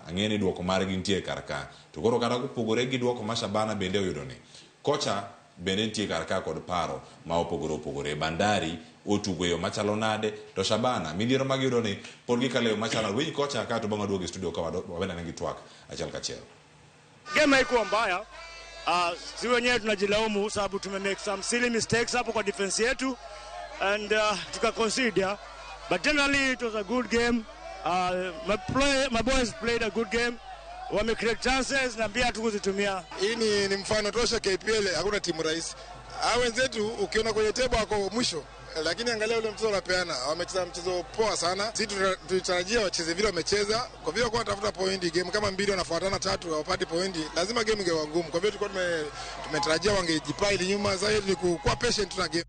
Ang'e ni duoko margi nitie kar ka. To koro kata kopogore gi duoko ma Shabana bende oyudo ni, kocha bende nitie kar ka kod paro ma opogore opogore. Bandari otugo e yo machalo nade to Shabana midhiero ma giyudo ni pod gikalo e yo machalo nade. Winj kocha kae to bang'e waduogo e studio ka wabende gi twak achiel kachiel. Game haikuwa mbaya. Si wenyewe tunajilaumu sababu tume make some silly mistakes hapo kwa defense yetu and tuka concede, yeah. But generally it was a good game. My boys played a good game. Wame create chances na pia hatukuzitumia. Hii ni mfano tosha KPL, hakuna timu rahisi. Hao wenzetu ukiona kwenye table wako mwisho, lakini angalia ule mchezo wanapeana. Wamecheza mchezo poa sana. Sisi tulitarajia wacheze vile wamecheza. Kwa vile walikuwa wanatafuta pointi, game kama mbili wanafuatana tatu hawapati pointi, lazima game ingekuwa ngumu. Kwa vile tulikuwa tumetarajia wangejipile nyuma, zaidi ni kuwa patient na game.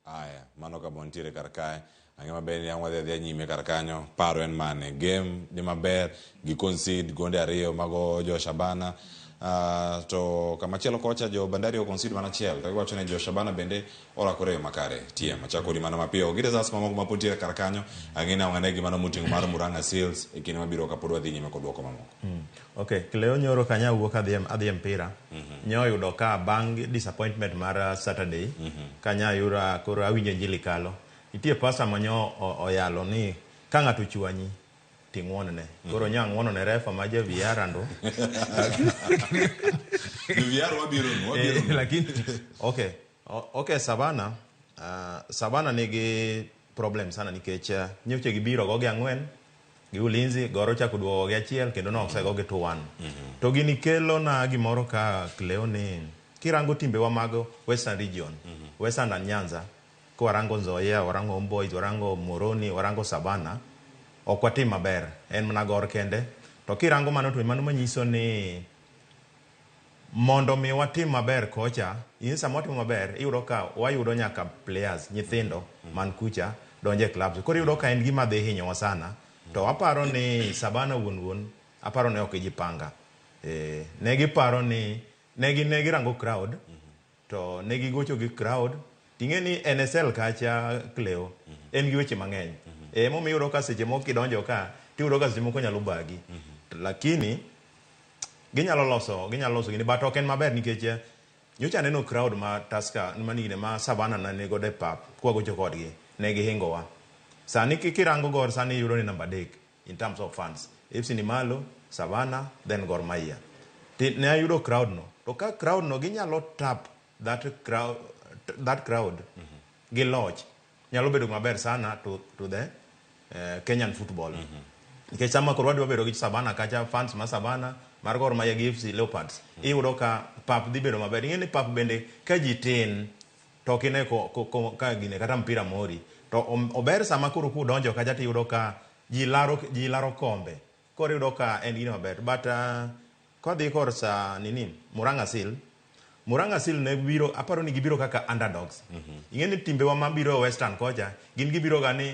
Aya, mano ka bontiere kar kae. Ang'e maber ni ang' wadhi adhiya nyime kar kanyo. Paro en mane? Game ni maber, gi concede gonde ariyo mago jo Shabana. To kamachielo kocha jo Bandari o concede mana achiel. To giwacho ni jo Shabana bende orakore e yo makare. TM, achako kodi mana mapiyo. Gi results mamoko ma pod nitiere kar kanyo. Ang'e ni ang' gi mano moting'o mar Murang'a Seals e kinde mabiro kapod wadhi nyime kod duoko mamoko. Okay, Cleo nyoro kanya wuok adhi e mpira. Nyo oyudo ka bang' disappointment mar Saturday, kanya ayuda koro awinjo injili kalo. Nitie pastor manyo oyalo ni ka ng'ato ochwanyi ting'uon ne. Koro nyo ang'uono ne refa ma ja VR ando. VR wabiro nu, wabiro nu. Lakini okay, okay Savana, Savana nigi problem sana nikech nyocha gibiro gogi ang'wen gi Ulinzi, Gor ochako duogo gi achiel kendo ne osego gi 2-1. To gini kelo na gimoro ka Cleo ni kirango timbewa mag Western Region, Western and Nyanza, kwarango Nzoia, warango Homeboys, warango Muhoroni, warango Savana, ok watim maber, en mana Gor kende. To kirango mano to mano manyiso ni mondo mi watim maber kocha, in sama watimo maber, iyudo ka wayudo nyaka players, nyithindo man kucha donjo e clubs. Koro iyudo ka en gima dhi hinyowa sana. To aparo ni Savana wuon wuon, aparo ni ok gijipanga. Ne giparo ni, ne girango crowd, to ne gigocho gi crowd. Ting'e ni NSL kacha Cleo, en gi weche mang'eny. Emomiyo iyudo ka seche moko kidonjo ka, tiyudo ka seche moko nyalo bagi. Lakini, ginyalo loso gini, but ok en maber nikech nyocha aneno crowd ma Tusker manigine ma Savana ne nigodo e pap kwagocho kodgi ne gihingowa. Sani kirango Gor sani iyudo ni namba 3 in terms of fans. FC ni malo, Savana, then Gor Mahia. Ne ayudo crowd no. To ka crowd no ginyalo tap that crowd gi loch nyalo bedo maber sana to the Kenyan football. Nikech sama koro wadwa bedo gi Savana kacha, fans ma Savana mar Gor Mahia gi FC Leopards, iyudo ka pap dhi bedo maber. Ing'e ni pap bende ka ji tin to ok ine ko ka gine kata mpira mori. To ober sama koro kudonjo kacha tiyudo ka ji laro kombe. Koro iyudo ka en gino maber. But kodhi kor sa nini Murang'a Seal, Murang'a Seal ne biro, aparo ni gibiro kaka underdogs. Ing'e ni timbewa mabiro Western kocha, gin gibiro ga ni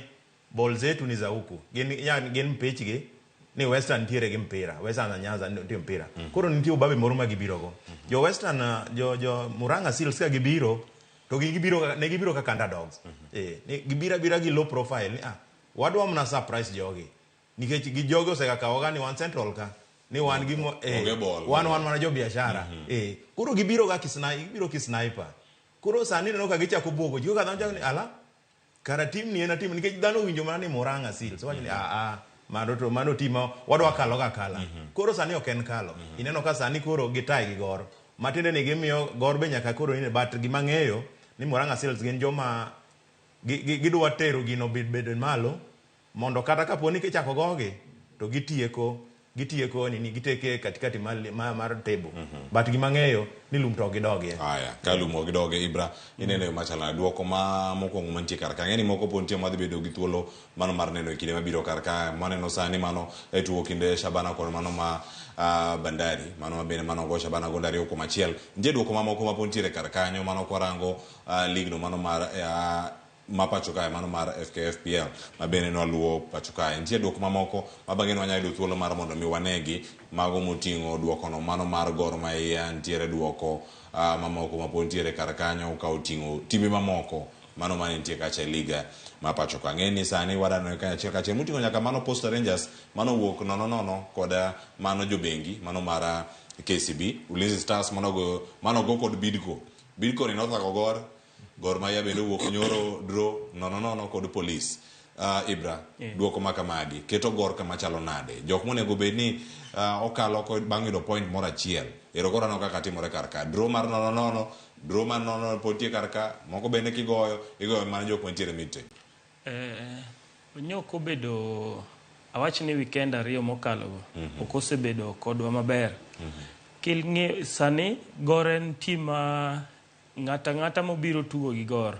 ball zetu ni za huku. Gin yani gin mpichgi ni Western nitiere gi mpira, Western na Nyanza nitie mpira. Koro nitie ubabe moro ma gibiro go. Jo Western, jo Murang'a Seals ka gibiro to gin gibiro ne gibiro kaka underdogs. Ni gibiro abira gi low profile ni wadwa mana surprise jogi. Nikech gi jogi osegakawo ga ni wan Central ka ni wan gi Onge ball. wan mana jo biashara. Koro gibiro ga gibiro ki sniper. Koro sani ineno ka gichako buogo ji, kaka dhano chako ni ala kara tim ni en atim nikech dhano owinjo mana ni Murang'a Seals wacho ni a a mano to mano tim ma wadwa kalo ga kala. Koro sani ok en kalo. Ineno ka sani koro gitai gi Gor. Matiende ni gimiyo Gor be nyaka koro nine, but gima ng'eyo ni Murang'a Seals gin joma gidwa tero gino bed malo mondo kata kapo ni kichako gogi to gitieko nini giteke katikati mar table. But gima ng'eyo ni lum to ok gidogie. Aya, ka lum ok gidoge, Ibra, ineno yo machalo nade? Duoko ma mokwongo mantie kar ka. Ang'e ni moko pod nitie madhi bedo gi thuolo mano mar neno e kinde mabiro kar ka. Maneno sani mano e tugo kinde Shabana kod mano ma Bandari, mano ma bende mano go Shabana gonde 2-1. Nitie duoko mamoko ma pod nitiere kar kanyo, mano kwarango league no mano mar ma pacho kae, mano mar FKFPL ma bende nwaluwo pacho kae. Nitie duoko mamoko ma bang'e nwanyalo yudo thuolo mar mondo mi wanegi mago moting'o duokono mano mar Gor Mahia. Nitiere duoko mamoko ma pod nitiere kar kanyo ka oting'o timbe mamoko. Mano mane nitie kacha e liga ma pacho ka. Ng'e ni sani wadaneno kanyachiel kachiel moting'o nyaka mano Posta Rangers mano wuok nono nono kod mano jobengi mano mar KCB, Ulinzi Stars mano go mano go kod Bidco. Bidco ni nothako Gor, Gor Mahia bende owuok nyoro draw nono nono kod Police. Ibra, duoko ma kamagi keto Gor kama chalo nade? Jok monego bed ni okalo bang' yudo point moro achiel. Ero koro aneno kaka timore kar ka. Draw mar nono nono, draw mar nono nono pod nitie kar ka, moko bende kigoyo, igoyo mana jok mantiere mid table. Nyok obedo awach ni weekend ariyo mokalo go ok osebedo kodwa maber. King'iyo sani Gor en team ma ng'ata ng'ata mobiro tugo gi Gor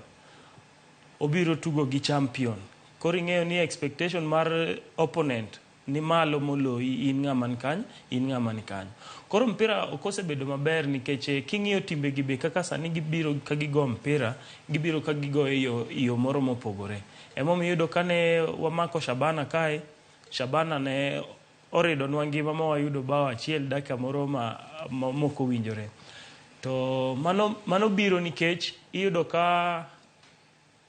obiro tugo gi champion. Koro ing'eyo ni expectation mar opponent ni malo moloyi in ng'ama ni kanyo, in ng'ama ni kanyo. Koro mpira ok osebedo maber nikech king'iyo timbe gi be kaka sani gibiro ka gigo mpira, gibiro ka gigo e yo, yo moro mopogore. Emomiyo iyudo kane wamako Shabana kae, Shabana ne oridonwa ngima ma wayudo bao achiel dakika moro ma, ma mok owinjore. To mano, mano biro nikech iyudo ka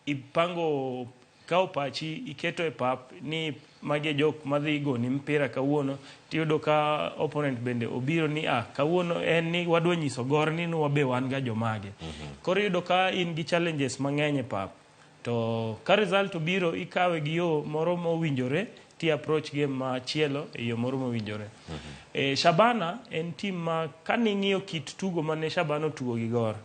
ipango kawo pachi iketo e pap ni magi e jok madhi goni mpira kawuono tiyudo ka opponent bende obiro ni ah kawuono en ni wadwa nyiso Gor ni wabe wan ga jomage. Koro iyudo ka in gi challenges mang'eny e pap. To ka result obiro ikawe gi yo moro mowinjore ti approach game machielo e yo moro mowinjore. Shabana en team ma kaning'iyo kit tugo mane Shabana otugo gi Gor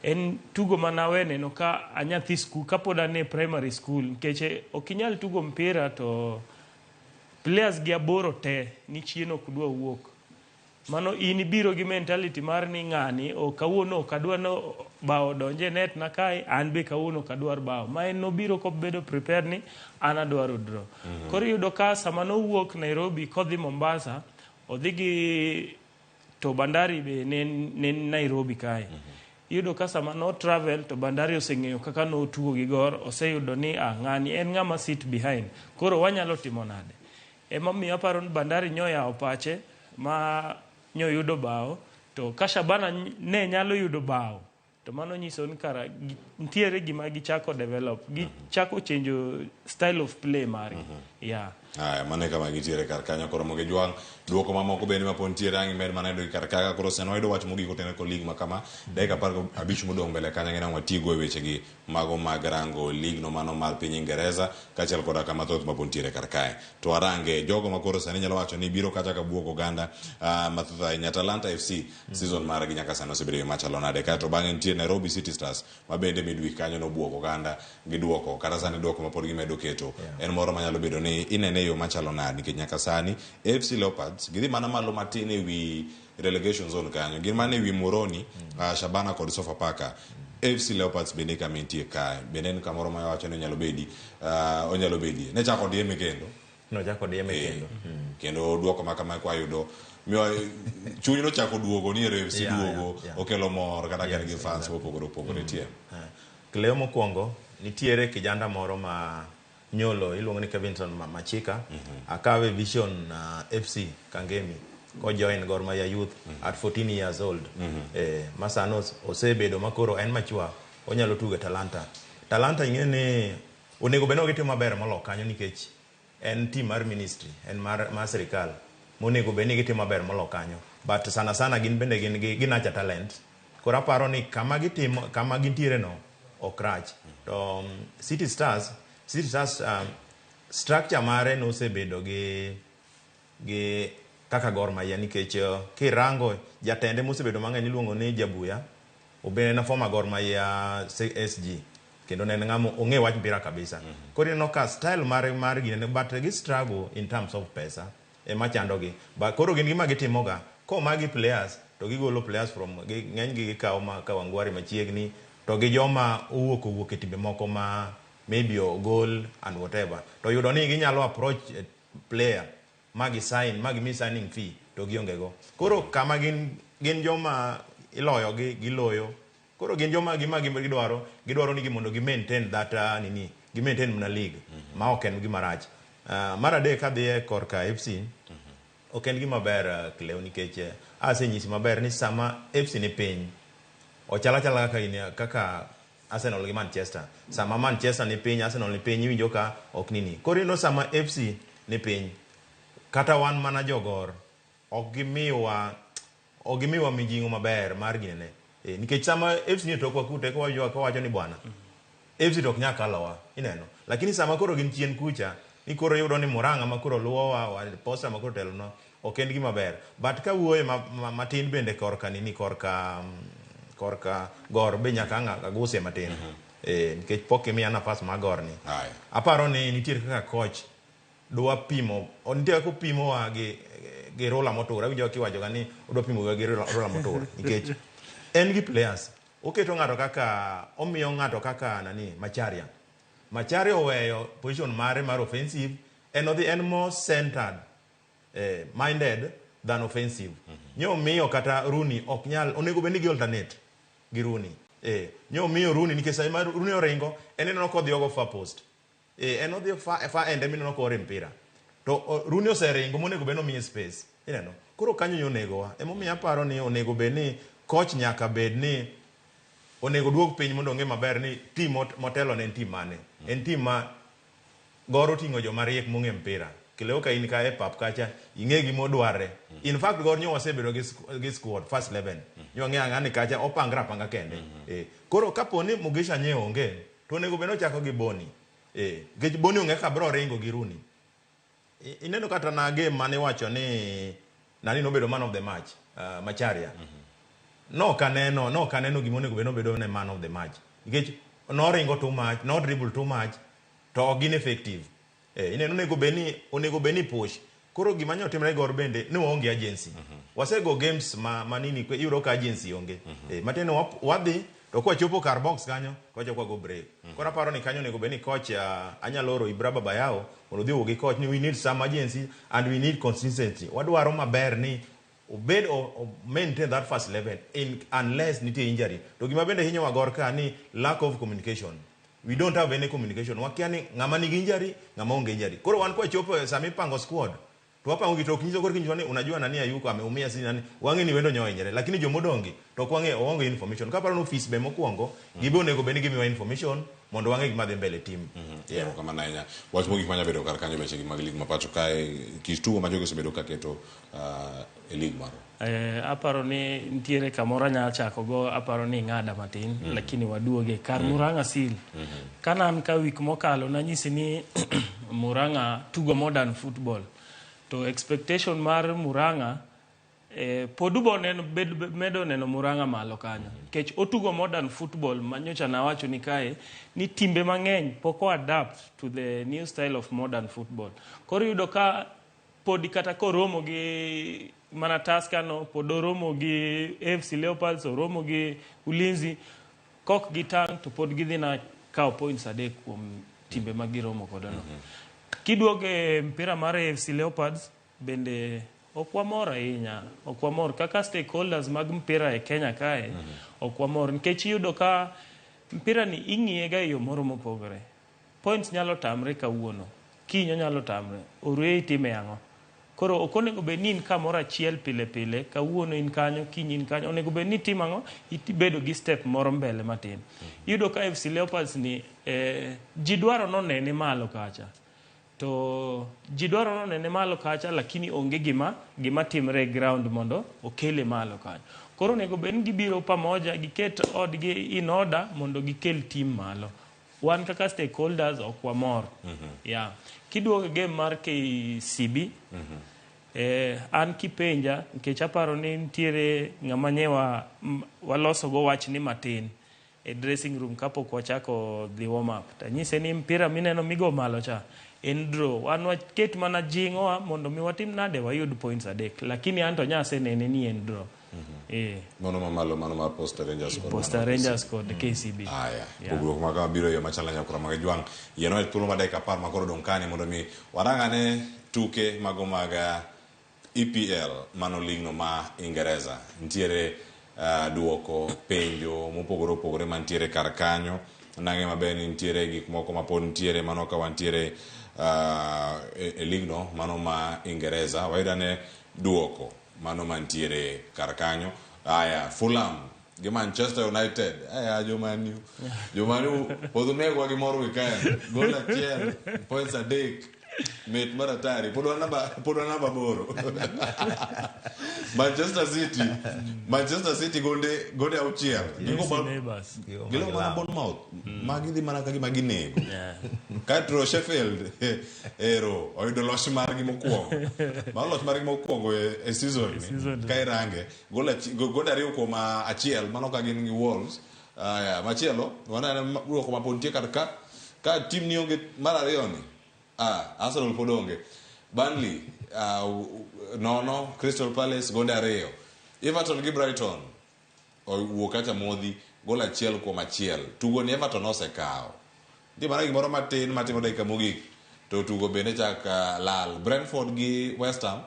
en tugo manawe neno ka anyathi skul kapod an e primary school nikech ok inyal tugo mpira to players gi aboro te ni chien ok dwa wuok. Mano in ibiro gi mentality mar ni ng'ani o kawuono ok adwa no bao donje net na kae an be kawuono ok adwar bao ma en nobiro kobedo prepared ni an adwaro draw. Koro iyudo ka sama nowuok Nairobi kodhi Mombasa odhi gi to Bandari be ne ne Nairobi kae. Iyudo ka sama no travel to Bandari oseng'eyo kaka notugo gi Gor oseyudo ni ah ng'ani en ng'ama sit behind koro wanyalo timo nade. Emomiyo aparo ni Bandari nyoyawo pache ma nyoyudo bao to ka Shabana ne nyalo yudo bao to mano nyiso ni kara nitiere gima gichako develop gichako change style of play margi. Yeah. Aya, mano e kama gitiere kar kanyo koro mondo gijwang' duoko mamoko bende mapod nitiere ang' imed mana yudo kar kaka koro sani wayudo wach mogik otenore kod lig ma kama dakika 15 modong' mbele kanyo ng'e nang' watigo e wechegi mago mag rango lig no mano mar piny Ingereza kaachiel koda kama thoth mapod nitiere kar kae to warange jogo ma koro sani nyalo wacho ni biro kacha ka buogo oganda mathoth ahinya Talanta FC season margi nyaka sani osebedo yo machalo nade kae to bang'e nitie Nairobi City Stars ma bende midweek kanyo nobuogo oganda gi duoko kata sani duoko ma pod gimedo keto en moro manyalo bedo ni inene e yo machalo nade nikech nyaka sani AFC Leopards gidhi mana malo matin e wi relegation zone kanyo gin mana e wi Moroni Shabana kod Sofapaka AFC Leopards bende kama entie kae bende en kamoro ma wacho ni onyalo bedi onyalo bedie ne chako dieme kendo Nochako dieme kendo. Kendo duoko ma kama kwayudo miyo chuny nochako duogo ni ero AFC duogo okelo mor kata ka en gi fans mopogore opogore tie. Cleo mokwongo nitiere kijanda moro ma nyolo iluongo ni Kevinson Machika akawe Vision FC Kangemi ko join Gor Mahia Youth at 14 years old. Ma sano osebedo makoro en machua onyalo tugo e Talanta. Talanta ing'e ni onego bed ni gitimo maber molo kanyo nikech en team mar ministry en mar sirikal monego bed ni gitimo maber molo kanyo but sana sana gin bende gin gi ginacha talent koro aparo ni kama gitimo kama gintiere no ok rach to City Stars structure mare nosebedo gi kaka Gor Mahia nikech kirango jatende mosebedo mang'eny iluongo ni Jabuya obende en former Gor Mahia SG kendo ne en ng'ama ong'e wach mpira kabisa. Koro ineno ka style mar gine but gi struggle in terms of pesa ema chandogi. But koro gin gima gitimoga komagi players to gigolo players from ng'eny gi gikawo ma Kawangware machiegni to gi joma owuok e timbe moko ma maybe ogol and whatever to yudo ni ginyalo approach player ma gi sign ma gimi signing fee to gionge go. Koro kama gin joma iloyo gi giloyo koro gin joma gima gidwaro ni mondo gi maintain that nini gi maintain mana league ma ok en gima rach. Mar adek adhiye korka FC ok en gima ber Cleo nikech asenyisi maber ni sama FC ni piny ochal achala kaka in kaka Arsenal gi Manchester. Sama Manchester ni piny, Arsenal ni piny, iwinjo ka ok nini. Koro ineno sama FC ni piny, kata wan mana jogor, ok gimiwa ok gimiwa mijing'o maber mar ginene. E, nikech sama FC ni e tokwa kute ka wacho wacho ni bwana FC to ok nyal kalowa ineno lakini sama koro gin chien kucha ni koro iyudo ni Murang'a ma koro luwowa wa Posta ma koro telonwa ok en gima ber but ka wuoye ma, ma, matin bende korka nini korka korka Gor be nyaka ang' agusie matin nikech pok imiya nafas mar Gor ni Aya. aparo ni nitie kaka coach dwa pimo nitie kaka opimowa gi Rola Motura awinjo kiwacho ga ni odwa pimowa gi Rola Motura nikech en gi players oketo ng'ato kaka omiyo ng'ato kaka nani Macharia Macharia oweyo position mare mar offensive en odhi en more centered minded than offensive nyo miyo kata Rooney ok nyal onego bed ni gi alternate gi Rooney nyo miyo Rooney nikech sama Rooney oringo en ineno kodhi ogo far post en odhi far end ema koore mpira to Rooney oseringo monego bed ni omiye space ineno koro kanyo nyo onegowa emomiyo aparo ni onego bed ni coach nyaka bed ni onego duog piny mondo ong'e maber ni team motelo ne en team mane en team ma Gor oting'o joma riek mong'e mpira kileo ka in ka e pap kacha ing'e gima odwarre in fact Gor nyo wasebedo gi squad first 11 nyo wang'e ang'a ni kacha opangre apanga kende koro kapo ni Mugisha nye onge to onego bed ni ochako gi Boni nikech Boni onge kaka bro ringo gi Rooney ineno kata na game mane iwacho ni nani nobedo man of the match Macharia no kaneno no kaneno gima onego bed ni obedo ne man of the match nikech noringo too much no dribble too much to ok gin effective ineno onego bed ni push koro gima nyo timre Gor bende ni waonge agency wasego games ma nini iyudo ka agency onge matiende wadhi to kwachopo kar box kanyo to wachako wago break koro aparo ni kanyo onego bed ni coach anyalo oro Ibra Baba Yao mondo odhi owuo gi coach ni we need some agency and we need consistency wadwaro maber ni obed o maintain that first 11 unless nitie injury to gima bende hinyowa Gor ka ni lack of communication we don't have any communication wakia ni ng'ama nigi injury ng'ama onge injury koro wan kwachopo sama ipango squad to wapango gi to ok nyiso koro kinyiso ni unajua nani ayuko ameumia si nani wang'e ni wendo nyo ohinyore lakini jomodongi to ok wang'e waonge information kaparo ni ofis be mokwongo gibe onego bed ni gimiwa information mondo wang'e gima dhi mbele team yeah. Erokamano ahinya. Wach mogik manya bedo kar kanyo wechegi mag lig ma pacho kae kit tugo ma jogi osebedo ka keto e lig marwa. Aparo ni nitiere kamoro anyalo chako go aparo ni ing'ada matin lakini waduoge kar Murang'a Seal kana an ka wik mokalo nanyisi ni Murang'a tugo modern football to expectation mar Murang'a pod ubo neno medo neno Murang'a malo kanyo nikech otugo modern football manyocha nawacho ni kae ni timbe mang'eny pok o adapt to the new style of modern football koro iyudo ka podi kata koromo gi mana Tusker no pod oromo gi AFC Leopards oromo gi Ulinzi kok gitang' to pod gidhi na kawo points adek kuom timbe ma giromo godo no kiduogo e mpira mar AFC Leopards bende ok wamor ahinya ok wamor kaka stakeholders mag mpira e Kenya kae ok wamor nikech iyudo ka mpira ni ing'iye ga e yo moro mopogore points nyalo tamre kawuono kiny onyalo tamre orweyi itime ang'o koro ok onego bed ni in kamoro achiel pile pile kawuono in kanyo kiny in kanyo onego bed ni itimo ang'o ibedo gi step moro mbele matin iyudo ka AFC Leopards ni ji dwaro nonene malo kacha to ji dwaro nonene malo kacha lakini onge gima timre e ground mondo okele malo kanyo koro onego bed ni gibiro pamoja giket odgi in order mondo gikel team malo wan kaka stakeholders ok wamor yeah. Kiduogo e game mar KCB an kipenja nikech aparo ni nitiere ng'ama nye walosogo wach ni matin e dressing room kapok wachako dhi warm up tanyise ni mpira mineno migo malo cha en draw wan waket mana jing'owa mondo mi watim nade wayud points adek lakini an to nyasenene ni en draw Mano mamalo mano mar Posta Rangers kod Posta mano Rangers kod KCB Aya, Yeah. pogruok ma kama biro e yo machalo nyakura mag jwang' yienwa e thuolo mar dakika 10 ma koro odong' kani mondo mi warang'ane tuke mago mag EPL mano ligno ma Ingereza nitiere duoko penjo mopogore opogore mantiere kar kanyo nang'e maber ni nitiere gik moko ma pod nitiere mano ka wantiere e ligno mano ma Ingereza wayudo ane duoko mano mantiere kar kanyo. Aya, Fulham gi Manchester United. Aya jo Man U. Jo Man U podho negwa gi mor weekend. Gol achiel, points adek. Mit mar atari. Pod wan namba pod wan namba aboro. Manchester City. Manchester City gonde gonde auchiel. Gigo FC neighbors. Gigo Gilo mana magilawo. Bournemouth. Magi dhi mana ka gima ginego. Yeah. Kaeto Sheffield ero oyudo loch margi mokwongo. Mano loch margi mokwongo e, e season ni. season ni. Ka irange gol gonde ariyo kuom achiel mano ka gin gi Wolves. Aya, machielo waneno duoko ma pod nitie kar ka ka tim ni onge mar ariyo ni. Ah, Arsenal pod onge. Burnley 0, Crystal Palace gonde ariyo. Everton gi Brighton owuok kacha modhi gol achiel kuom achiel. Tugo ni Everton osekawo. Nitie mana gimoro matin matimo dakika mogik to tugo bende chak lal. Brentford gi West Ham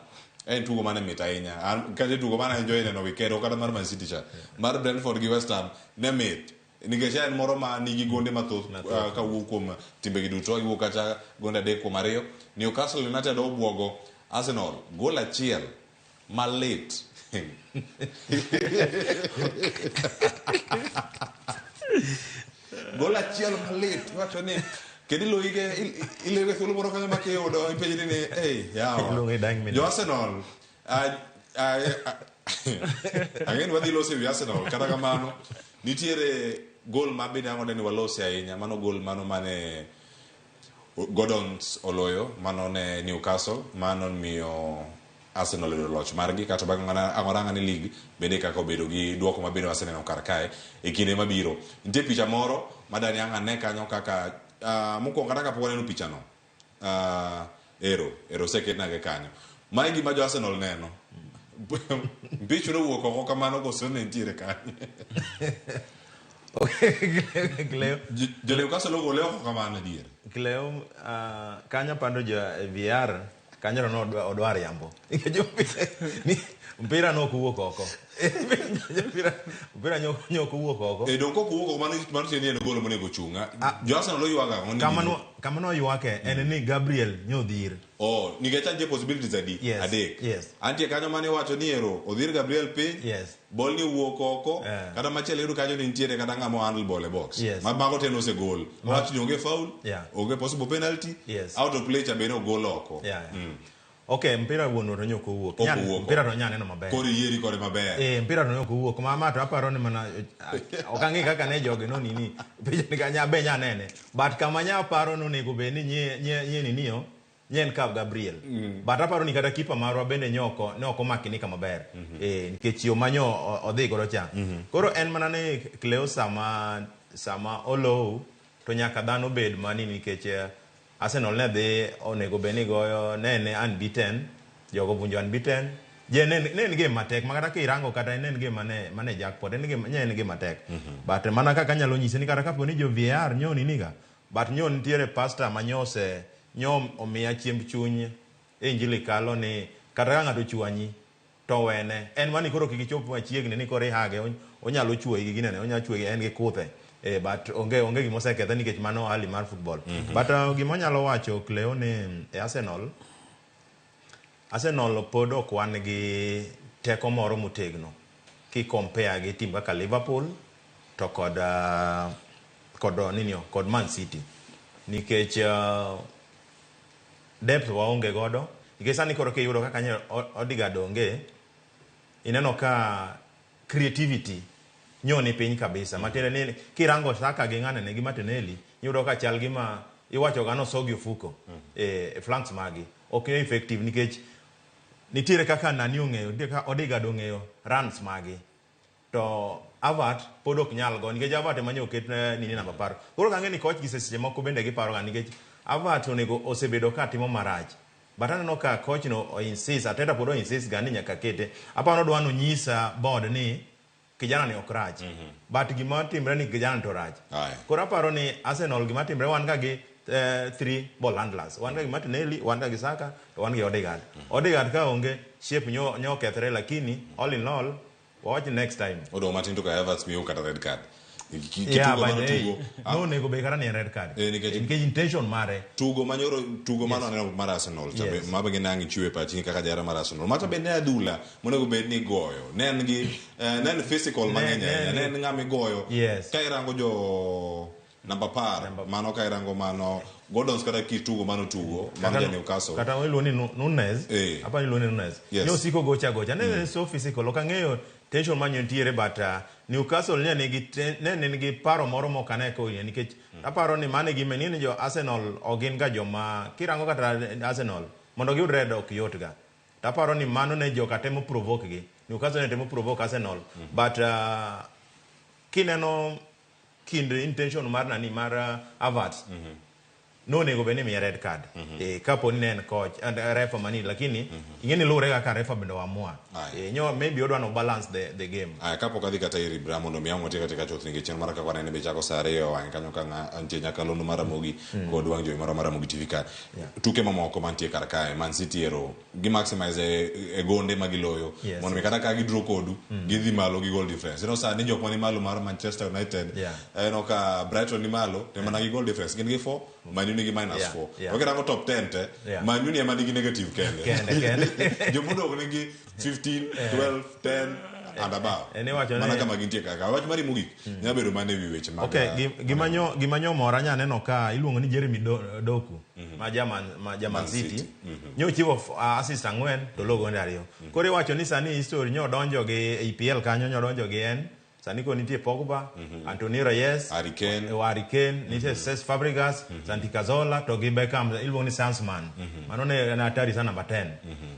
en tugo mane mit ahinya. An kata tugo mane enjoy neno weekend ok kata mar Man City cha. Mar Brentford gi West Ham ne mit. Nikech en moro ma nigi gonde mathoth kawuok kuom timbegi duto. Giwuok kata gonde adek kuom ariyo. Newcastle United obwogo Arsenal gol achiel malit. Gol achiel malit. Iwacho ni kendo iloyi iloyi thuolo moro kanyo ma kiyudo ipenjri ni hey, yawa. Iluongo ni dying minute. Jo Arsenal ang'e ni wadhi loso ewi Arsenal kata kamano nitiere gol ma bende ang' ni walose ahinya mano gol mano mane Gordons oloyo mano ne Newcastle mano miyo Arsenal oyudo loch margi kata bang' ang' waranga ni league bende kaka obedo gi duoko ma bende waseneno kar kae e kinde mabiro nitie picha moro ma dani ang' ane kanyo kaka mokwongo kata kapok waneno pichano ero ero oseketnage kanyo mae gima jo Arsenal neno mpich nowuok oko kamano koso ne nitiere kanyo Cleo, Jo Newcastle ogole oko kamano adier Cleo kanyo pando jo VR kanyo to nodwa odwa riambo. Nikech mpira nok owuok oko. Mpira mpira nyok owuok oko. E dong kok owuok oko mano mano tiende ni en gol monego chung'. Jo Arsenal oywago ang'o ni Kama gini- no kama noywake en ni Gabriel nyodhir. Oh, nikech antie possibilities adi? Yes, Adek. yes. Antie kanyo mane iwacho ni ero odhir Gabriel piny. Yes. Ball ni owuok oko. Eh. Kata machielo iyudo kanyo ni nitiere kata ng'ama handle ball e box. Yes. Ma mago te nosegol. Wach ni onge foul. Yeah. Onge possible penalty. Yes. Out of play cha bende ogol oko. Yeah, yeah. Okay, mpira wuon to nyok owuok. Ok owuok Mpira to nya neno maber. Koro iyieri kode maber. Eh, mpira to nyok owuok. Ma ma to aparo ni mana ok ang'e kaka ne jogi no nini. Picha ni kanya be nya nene. But kama nya paro no onego bed ni nye nye nye niniyo nye en kaw Gabriel. But aparo ni kata kipa marwa bende nyoko ne ok omakinika maber. Eh, nikech yo manyo odhi godo cha. Koro en mana ni Cleo sama sama olow to nyaka dhano bed mani nikech Arsenal ne dhi onego bed ni goyo ne en unbeaten jogo vunjo unbeaten je ne ne en game matek ma kata kirango kata ne en game mane mane jackpot en game ne en game matek but mana kaka anyalo nyise ni kata kapo ni jo VAR nyo niniga but nyo nitiere pastor ma nyose nyo omiya chiemb chuny e injili kalo ni kata ka ng'ato chwanyi to wene en mani koro kik ichop machiegni ni koro ihage onyalo chuoyi gi ginene onyalo chuoyi en gi kuthe but onge onge gima osekethe nikech mano hali mar football but gima anyalo wacho Cleo ni e Arsenal Arsenal pod ok wan gi teko moro motegno ki compare gi team kaka Liverpool to kod kod ninio kod Man City nikech depth waonge godo nikech sani koro kiyudo kaka nyo Odegaard onge ineno ka creativity nyo ni piny kabisa matiende ni kirango Saka gi ng'ane gi Martinelli iyudo ka chal gima iwacho ga nosogi ofuko e flanks magi ok effective nikech nitiere kaka nani ong'eyo nitiere kaka Odegaard ong'eyo runs magi to Havertz pod ok nyal go nikech Havertz ema nyo oket nini namba apar koro kang'e ni coach gi seche moko bende giparo ga nikech Havertz onego osebedo ka timo marach but aneno ka coach no o insist Arteta pod o insist ga ni nyaka kete aparo odwa nonyisa board ni kijana ni ok rach but gima timre ni kijana to rach Aye. koro aparo ni Arsenal gima timre wan ga gi three ball handlers wan ga gi Martinelli wan ga gi Saka to wan gi Odegaard Odegaard ka onge shape nyo nyo kethre lakini all in all wawach ni next time Odong' matin to ka Havertz miyo kata red card. Yeah, Kitugo by mano the way, tugo. no onego bed kata ni en red card. Nikech- Intention mare. Tugo manyoro tugo mano aneno mar Arsenal cha Yes. ma be nang ichiwe pachi kaka jahera mar Arsenal. Macha bende adhula monego bed ni goyo. Ne en gi ne en physical mang'eny ahinya. Ne en ng'ama igoyo. Yes. Ka irango jo namba 10 mano ka irango mano Gordons kata kitugo mano tugo mano ja Newcastle. Kata iluongo ni Nunes. Eh. Apa iluongo ni Nunes. Yes. Ne osiko gocha gocha. Ne en so physical. Ok ang'eyo tension ma nitiere, but Newcastle ne nigi ne nigi paro moro mok ane ka owinjo, nikech aparo ni mano e gima ing'e ni jo Arsenal ok gin ga joma kirango kata Arsenal mondo giyud red ok yot ga. To aparo ni mano ne joka temo provoke gi. Newcastle ne temo provoke Arsenal, but kineno kind intention mar nani mar Havertz, nonego bed ni miye red card kapo ni ne en coach and refa mani, lakini ing'e ni luwore kaka refa bende oamua. Aye. Nyo maybe odwa no balance the game. Aya, kapok adhi kata ir Ibra mondo mi ang' watiek atieka chuth, nikech chenro mar kaka wanene be chako saa 2 wang'e kanyo ka nitie nyakalondo mar Ramogi kod wang' jowi mar Ramogi TV ka. Tuke mamoko mantie kar kae, Man City ero gi maximize e gonde ma giloyo mondo mi kata ka gidraw kodu, gidhi malo gi goal difference. Ineno sani jok mani malo mar Manchester United, ineno ka Brighton ni malo to mana gi goal difference gin gi 4, Man U nigi minus 4. To kirango top 10 te, Man U ni ema nigi negative kende. Kende, kende. Jomodong nigi 15, 12, 10 and above. En iwacho Mana kama gintie kaka. Wach mari mogik nyalo bedo mana e wi weche mag Okay, gima nyo mora nya neno ka iluongo ni Jeremy Doku ma ja Man Man City. City. Nyo ochiwo assist 4 to logo gonde 2. Koro iwacho ni sani history nyo donjo gi EPL kanyo, nyo donjo gi en sani ko nitie Pogba, Antonio Reyes, Harry Kane. Harry Kane, nitie Cesc Fabregas, Santi Cazorla to gi Beckham iluongo ni Sansman. Mano ne en hatari sana, namba 10.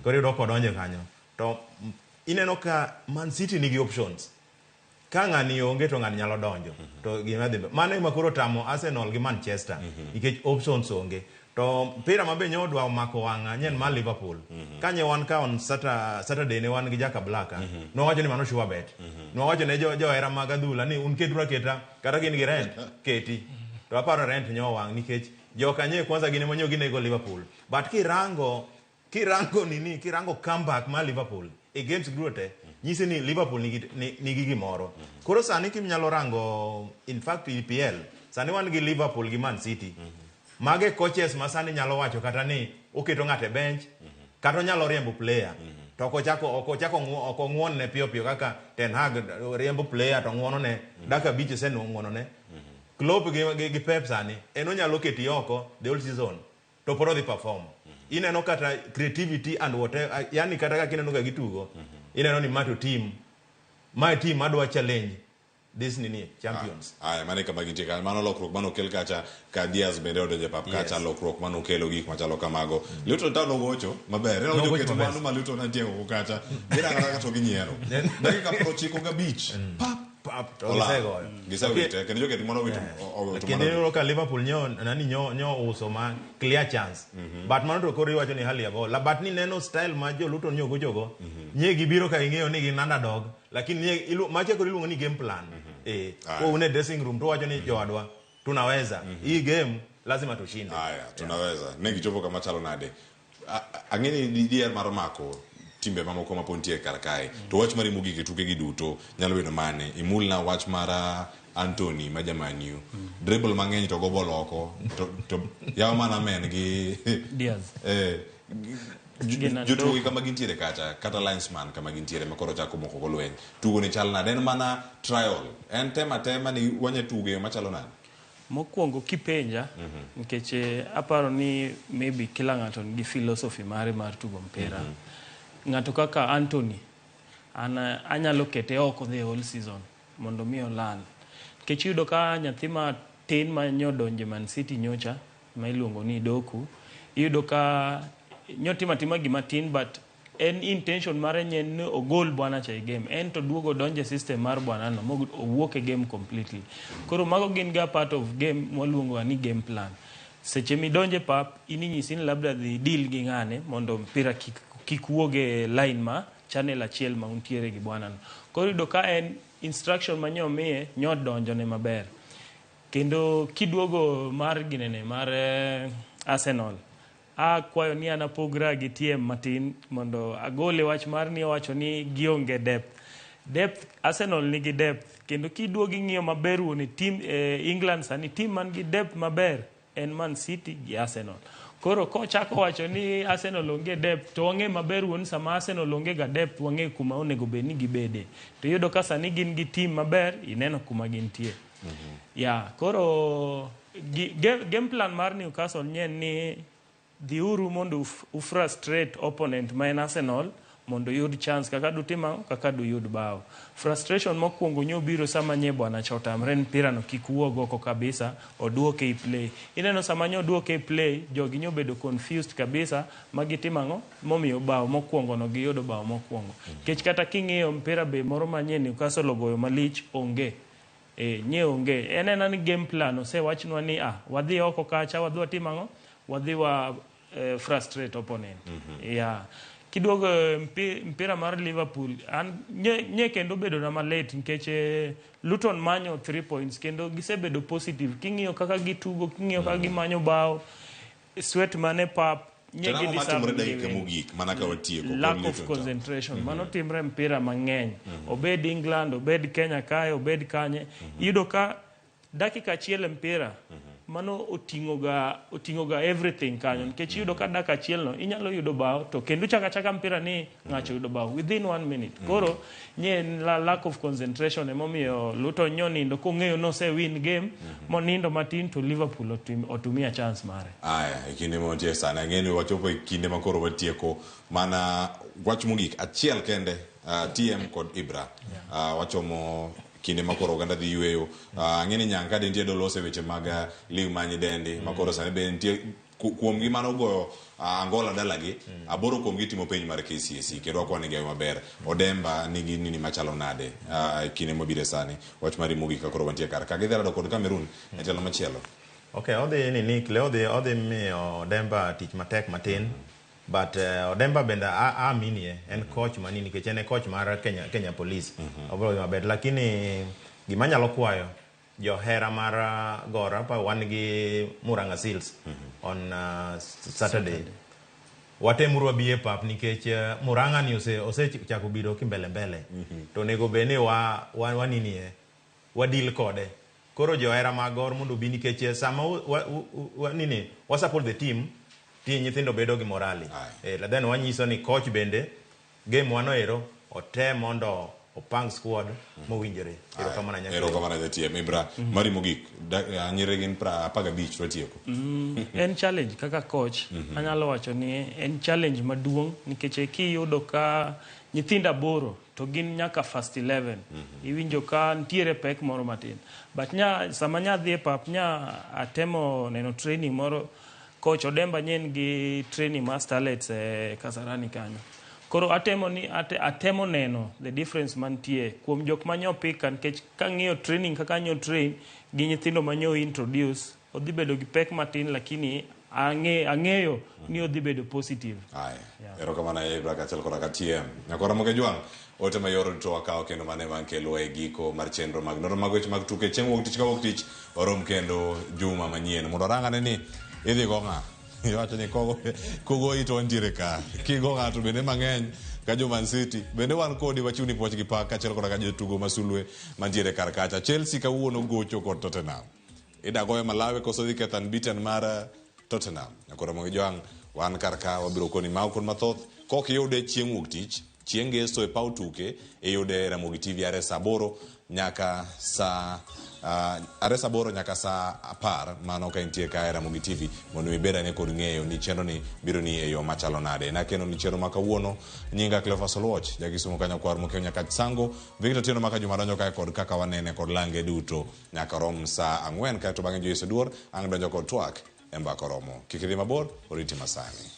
Koro iyudo kodonjo kanyo. To ineno ka Man City nigi options. Ka ng'ani onge to ng'ani nyalo donjo. To gima dhi mano ema koro tamo Arsenal gi Manchester nikech options onge. To mpira ma be nyo dwa mako wang'a nyen mar Liverpool. Kanye wan ka on Saturday ne wan gi Jaka Black. Nowacho ni mano sure bet. Nowacho ne jo johera mag adhula ni un keturu aketa kata gin gi rent keti. To aparo rent nyo wang' nikech jokanye kwanza gin ema nyo ginego Liverpool. But kirango nini, kirango comeback mar Liverpool e games duto te nyisi ni Liverpool nigi gimoro. Koro sani kinyalo rango, in fact EPL sani wan gi Liverpool gi Man City. Mage coaches ma sani nyalo wacho kata ni oketo ng'ato e bench kata onyalo riembo player to ok ong'uon ne piyo piyo kaka Ten Hag riembo player to ng'uono ne dakika 5 osenng'uono ne. Klopp gi Pep sani en onyalo keti oko the whole season to pod odhi perform. Ineno kata creativity and whatever, yani kata kaka ineno ka gitugo, ineno ni ma to team, ma team madwa challenge this nini champions. Aya, mano e kama gintie kanyo. Mano lokruok mano okel kacha ka Diaz bende odonjo e pap kacha, lokruok mano okelo gik machalo kamago. Luton Town ogocho maber. Ineno Nogocho joket maber. mwandu ma Luton nitie oko kacha. Girango kaka to ginyiero. Dakika 95. Pap. Pap, to Olal. gisegoyo. Gisewite kendo joket mwandu owito owito Kendo mwandu. iyudo ka Liverpool nyo nani nyo uso ma clear chance, but mano to koro iwacho ni hali ya bola, but ni neno style ma jo Luton nyo gochogo nye gibiro ka ing'eyo ni gin underdog, lakini nye macha koro iluongo ni game plan Aya. ko une dressing room to wacho ni jowadwa, tunaweza hii game, lazima tushinde. Aya, tunaweza. Ne gichopo kama chalo nade? Ang'e ni dier mar mako timbe mamoko ma pod nitie kar kae. To wach mari mogik e tukegi duto nyalo bedo mane? Imulna wach mar Anthony ma ja Man U. Dribble mang'eny to go ball oko. To yaw mana men gi Diaz. Jotugo Doku. kama gintiere kacha kata linesman kama gintiere ma koro chako moko go lweny. Tugo ni chal nade? En mana trial. En tema tema ni wanya tugo e yo machalo nade? Mokwongo kipenja, nikech aparo ni maybe kila ng'ato nigi philosophy mare mar tugo mpira. Ng'ato kaka Anthony an anyalo kete oko the whole season mondo mi olal. Nikech iyudo ka nyathi matin ma nyodonje Man City nyocha ma iluongo ni Doku, iyudo ka nyotimo atima gima tin, but en intention mare nye en ni ogol bwana cha e game, en to duogo donje system mar bwana no owuok e game completely. Koro mago gin ga part of game mwaluongo ni game plan. Seche midonje pap in inyisi ni labda dhi deal gi ng'ane mondo mpira kik wuog e line ma channel achiel ma untiere gi bwana no. Koro iyudo ka en instruction ma nyomiye nyodonjone maber. Kendo kiduogo mar ginene mar Arsenal, akwayo ni an apogra gi TM matin mondo agole wach mar ni owacho ni gionge depth. Depth, Arsenal nigi depth kendo kiduogo ing'iyo maber wuon e team England sani team man gi depth maber en Man City gi Arsenal. Koro kochako wacho ni Arsenal onge depth to wang'e maber wuon sama Arsenal onge ga depth wang'e kuma onego bed ni gibede. To iyudo ka sani gin gi team maber ineno kuma gintie. Yeah, koro game plan mar Newcastle nye ni dhiuru mondo ufrustrate opponent ma en Arsenal mondo uyud chance kaka dutim ang'o kaka duyud bao. Frustration mokwongo nyo biro sama nye bwana cha otamre mpira no kik wuog oko kabisa oduoke i play. Ineno sama nyo oduoke i play jogi nyo bedo confused kabisa ma gitimo ang'o momiyo bao mokwongo no giyudo bao mokwongo. Nikech kata king'iyo mpira be moro manye Newcastle ogoyo malich onge. Nye onge. En ena ni game plan osewachnwa ni wadhi oko kacha wadhi watim ang'o wadhi wa frustrate opponent. Yeah. Kiduogo mpira mar Liverpool an nye kendo bedo na malit nikech Luton manyo 3 points kendo gisebedo positive king'iyo kaka gitugo king'iyo kaka gimanyo bao sweat mane pap nye To gi nang'o matimore deserve dakika gi win. mogik mana ka watieko kod Lack of Luton Town? concentration. Mano timre mpira mang'eny. Obed England, obed Kenya kae, obed kanye. Iyudo ka dakika achiel e mpira mano oting'o ga everything kanyo nikech iyudo ka dakika achiel no inyalo yudo bao to kendo chaka chaka mpira ni ng'acho yudo bao within 1 minute. Koro nye en lack of concentration emomiyo Luton nyonindo kong'eyo nose win game monindo matin to Liverpool otumia chance mare. Aya, e kinde ma wantie sani ang'e ni wachopo e kinde ma koro watieko mana wach mogik achiel kende TM kod Ibra. Wachomo kinde ma koro oganda dhi yweyo. Ang'e ni Nyanka de nitie dolose weche mag lig ma nyidendi ma koro sani be nitie kuomgi mano goyo Angola dalagi aboro kuomgi timo penj mar KCSE kendo wakwa ni gihawi maber. Odemba nigi nini machalo nade e kinde mabiro sani wach mari mogik ka koro wantie kar ka gidhi rado kod Cameroon e tielo machielo. Okay, odhi ni Nick le odhi miyo Odemba tich matek matin. But Odemba bende aaminie en coach mani nikech en e coach mar Kenya Police. Obiro dhi maber lakini gima anyalo kwayo johera mar Gor pa wan gi Murang'a Seals on Saturday. Watemuru wabi e pap nikech Murang'a ni osechako biro kimbele mbele. To onego bed ni wa waninie wadeal kode. Koro johera mag Gor mondo obi nikech sama wa nini wa support the team ti nyithindo bedo gi morali. Then wanyiso ni coach bende game wano ero otem mondo opang squad mowinjore. Erokamano nyaka. Erokamano JTM. Ibra, mari mogik nyiri gin 15 watieko. En challenge kaka coach anyalo wacho ni en challenge maduong' nikech kiyudo ka nyithindo aboro to gin nyaka first 11 iwinjo ka nitiere pek moro matin but nya sama nya dhi e pap nya atemo neno training moro coach Odemba nyen gi training mar Starlets e Kasarani kanyo koro atemo neno the difference mantie kuom jok manyo pika nikech kang'iyo training kaka nyo train gi nyithindo manyo introduce odhi bedo gi pek matin lakini ang'eyo ni odhi bedo positive. Aya. Erokamano Ibra kaachiel koda ka TM. Nyakora Moke Jwang', ote mayoro duto wakawo kendo mane wankelo e giko mar chenro mag nonro mag weche mag tuke chieng' wuok tich ka wuok tich warom kendo juma manyien mondo warang ane ni idhi go ng'a iwacho ni kogoyi to wantiere ka kigo ng'ato bende mang'eny ka jo Man City bende wan kodi wachiwni puoch gi pak kaachiel koda ka jotugo masulwe mantiere kar kacha Chelsea kawuono gocho kod Tottenham ida goyo Malawi koso dhi ketho unbeaten mar Tottenham nyakora Moke Jwang' wan kar ka wabiro koni mago kod mathoth kok iyude chieng' wuok tich chieng' ngeso e paw tuke iyude e Ramogi TV are saa 8 nyaka saa are saa 8 nyaka saa 10 mano ka intie ka e Ramogi TV mondo ibed ane kod ng'eyo ni chenro ni biro ni e yo machalo nade nakeno ni chenro ma kawuono nyinga Cleophas Oluoch jakisumo kanyo kwar mokeo nyaka Sango Victor Tieno maka juma donjo kae kod kaka wanene kod lange duto nyaka rom saa 4 kaeto bang'e Joyce Oduor ang' donjo kod twak e mbaka oromo kik idhi mabor oriti masani.